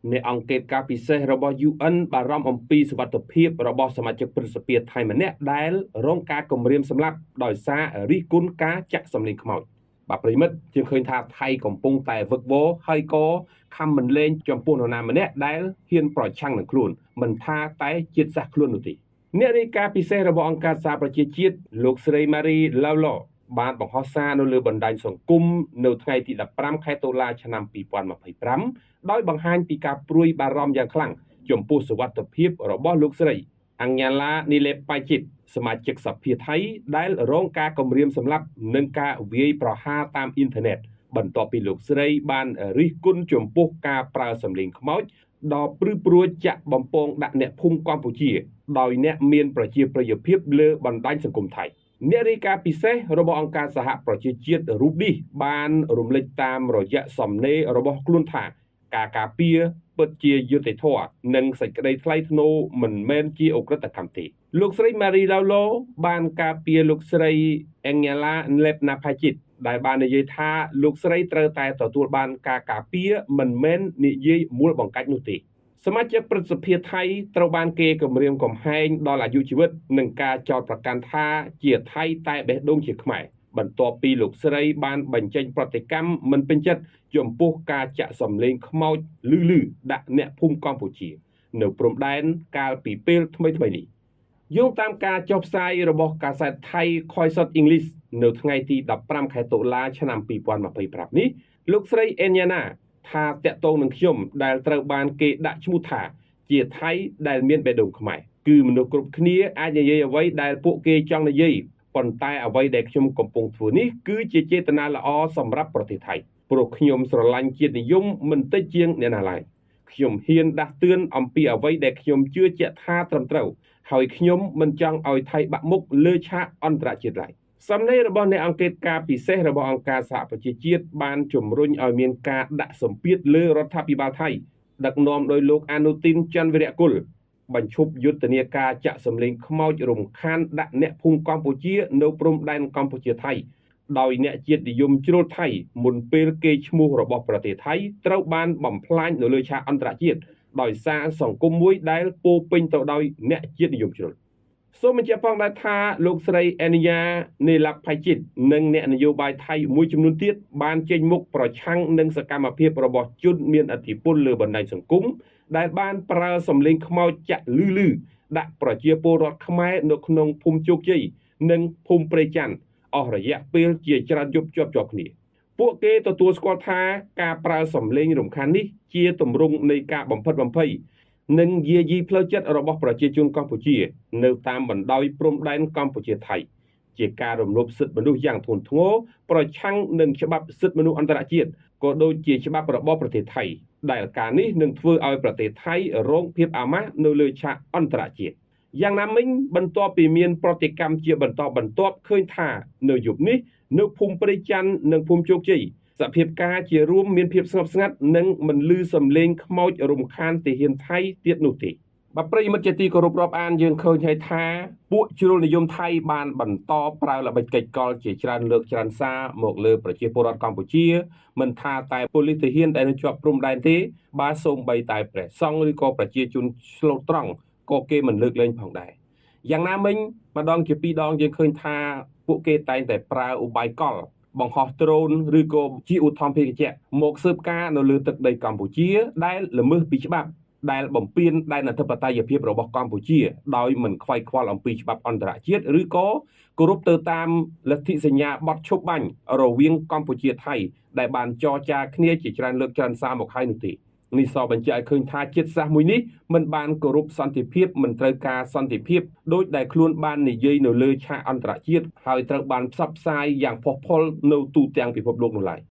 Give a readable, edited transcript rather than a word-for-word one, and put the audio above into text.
អ្នកអង្កេតការពិសេសរបស់ UN បារម្ភអំពីសុវត្ថិភាពរបស់សមាជិកព្រឹទ្ធសភាថៃម្នាក់ដែលរងការគំរាមសម្លាប់ដោយសាររិះគន់ការចាក់សម្លេងខ្មោចបាទប្រិយមិត្តយើងឃើញថាថៃកំពុងតែវឹកវរហើយក៏ខំមិនលែងចំពោះនរណាម្នាក់ដែលហ៊ានប្រឆាំងនឹងខ្លួនមិនថាតែជាតិសាសន៍ខ្លួននោះទេអ្នករាយការណ៍ពិសេសរបស់អង្គការសហប្រជាជាតិលោកស្រីម៉ារីឡាវឡបានបង្ហោះសារនៅលើបណ្ដាញសង្គមនៅថ្ងៃទី15ខែតុលាឆ្នាំ2025ដោយបង្ហាញពីការព្រួយបារម្ភយ៉ាងខ្លាំងចំពោះសុវត្ថិភាពរបស់លោកស្រីអញ្ញាឡានីលេប៉ៃជីតសមាជិកសភាថៃដែលរងការគំរាមសម្លាប់និងការវាយប្រហារតាមអ៊ីនធឺណិតបន្ទាប់ពីលោកស្រីបានរិះគន់ចំពោះការប្រើសម្លេងខ្មោចដ៏ព្រឺព្រួចចាក់បំពងដាក់អ្នកភូមិកម្ពុជាដោយអ្នកមានប្រជាប្រិយភាពលើបណ្ដាញសង្គមថៃអ្នករាយការណ៍ពិសេសរបស់អង្គការសហប្រជាជាតិរូបនេះបានរំលេចតាមរយៈសំណេររបស់ខ្លួនថាការការពារពិតជាយុត្តិធម៌និងសេចក្តីថ្លៃថ្នូរមិនមែនជាឧក្រិដ្ឋកម្មទេលោកស្រីម៉ារីឡាវឡូបានការពារលោកស្រីអេងយ៉ាឡាលេបណាផាជីតដែលបាននិយាយថាលោកស្រីត្រូវតែទទួលបានការការពារមិនមែននិយាយមូលបង្កាច់នោះទេសមាជិកព្រឹទ្ធសភាថៃត្រូវបានគេគំរាមកំហែងដល់អាយុជីវិតនិងការចោទប្រកាន់ថាជាថៃតែបេះដូងជាខ្មែរបន្ទាប់ពីលោកស្រីបានបញ្ចេញប្រតិកម្មមិនពេញចិត្តចំពោះការចាក់សម្លេងខ្មោចលឺលឺដាក់អ្នកភូមិកម្ពុជានៅព្រំដែនកាលពីពេលថ្មីៗនេះយោងតាមការចុះផ្សាយរបស់កាសែតថៃ Khaosod English នៅថ្ងៃទី15ខែតុលាឆ្នាំ2025នេះលោកស្រីអេនយ៉ាណាថាតាក់ទងនឹងខ្ញុំដែលត្រូវបានគេដាក់ឈ្មោះថាជាថៃដែលមានបេះដូងខ្មែរគឺមនុស្សគ្រប់គ្នាអាចនិយាយអ្វីដែលពួកគេចង់និយាយប៉ុន្តែអ្វីដែលខ្ញុំកំពុងធ្វើនេះគឺជាចេតនាល្អសម្រាប់ប្រទេសថៃព្រោះខ្ញុំស្រឡាញ់ជាតិនិយមមិនតិចជាងអ្នកណាឡើយខ្ញុំហ៊ានដាស់តឿនអំពីអ្វីដែលខ្ញុំជឿជាក់ថាត្រឹមត្រូវហើយខ្ញុំមិនចង់ឲ្យថៃបាក់មុខលើឆាកអន្តរជាតិឡើយសំណេររបស់អ្នកអង្កេតការពិសេសរបស់អង្គការសហប្រជាជាតិបានជំរុញឲ្យមានការដាក់សម្ពាធលើរដ្ឋាភិបាលថៃដឹកនាំដោយលោកអានុទីនច័ន្ទវិរៈគុលបញ្ឈប់យុទ្ធនាការចាក់សម្លេងខ្មោចរំខានដាក់អ្នកភូមិកម្ពុជានៅព្រំដែនកម្ពុជាថៃដោយអ្នកជាតិនិយមជ្រុលថៃមុនពេលគេឈ្មោះរបស់ប្រទេសថៃត្រូវបានបំផ្លាញនៅលើឆាកអន្តរជាតិដោយសារសង្គមមួយដែលពោពេញទៅដោយអ្នកជាតិនិយមជ្រុលសូមបញ្ជាក់ផងដែរថាលោកស្រីអេនីយ៉ានេឡាប់ផៃជីតនិងអ្នកនយោបាយថៃមួយចំនួនទៀតបានចេញមុខប្រឆាំងនឹងសកម្មភាពរបស់ជនមានឥទ្ធិពលលើបណ្ដាញសង្គមដែលបានប្រើសម្លេងខ្មោចចាក់លឺលឺដាក់ប្រជាពលរដ្ឋខ្មែរនៅក្នុងភូមិជោគជ័យនិងភូមិព្រៃច័ន្ទអស់រយៈពេលជាច្រើនយប់ជាប់ជាប់គ្នាពួកគេទទួលស្គាល់ថាការប្រើសម្លេងរំខាននេះជាទម្រង់នៃការបំផិតបំភ័យនិងយាយីផ្លូវចិត្តរបស់ប្រជាជនកម្ពុជានៅតាមបណ្ដោយព្រំដែនកម្ពុជាថៃជាការរំលោភសិទ្ធិមនុស្សយ៉ាងធ្ងន់ធ្ងរប្រឆាំងនឹងច្បាប់សិទ្ធិមនុស្សអន្តរជាតិក៏ដូចជាច្បាប់របស់ប្រទេសថៃដែលការនេះនឹងធ្វើឲ្យប្រទេសថៃរងភាពអាម៉ាស់នៅលើឆាកអន្តរជាតិយ៉ាងណាមិញបន្ទាប់ពីមានប្រតិកម្មជាបន្តបន្ទាប់ឃើញថានៅយប់នេះនៅភូមិព្រៃច័ន្ទនិងភូមិជោគជ័យសភាពការជារួមមានភាពស្ងប់ស្ងាត់និងមិនលឺសំឡេងខ្មោចរំខានទាហានថៃទៀតនោះទេបាទប្រិយមិត្តជាទីគោរពរាប់អានយើងឃើញហើយថាពួកជ្រុលនិយមថៃបានបន្តប្រើល្បិចកិច្ចកលជាច្រើនលើកច្រើនសារមកលើប្រជាពលរដ្ឋកម្ពុជាមិនថាតែប៉ូលីសទាហានដែលនៅជាប់ព្រំដែនទេបាទសូម្បីតែព្រះសង្ឃឬក៏ប្រជាជនស្លូតត្រង់ក៏គេមិនលើកលែងផងដែរយ៉ាងណាមិញម្ដងជាពីរដងយើងឃើញថាពួកគេតែងតែប្រើឧបាយកលបង្ហោះដ្រូនឬក៏ជាឧទ្ធម្ភាគចក្រមកស៊ើបការនៅលើទឹកដីកម្ពុជាដែលល្មើសពីច្បាប់ដែលបំពានដែនអធិបតេយ្យភាពរបស់កម្ពុជាដោយមិនខ្វាយខ្វល់អំពីច្បាប់អន្តរជាតិឬក៏គោរពទៅតាមលទ្ធិសញ្ញាបទឈប់បាញ់រវាងកម្ពុជាថៃដែលបានចរចាគ្នាជាច្រើនលើកច្រើនសារមកហើយនោះទេនេះសបញ្ជាក់ឲ្យឃើញថាជាតិសាសន៍មួយនេះមិនបានគោរពសន្តិភាពមិនត្រូវការសន្តិភាពដោយដែលខ្លួនបាននិយាយនៅលើឆាកអន្តរជាតិហើយត្រូវបានផ្សព្វផ្សាយយ៉ាងផុសផុលនៅទូទាំងពិភពលោកនោះឡើយ។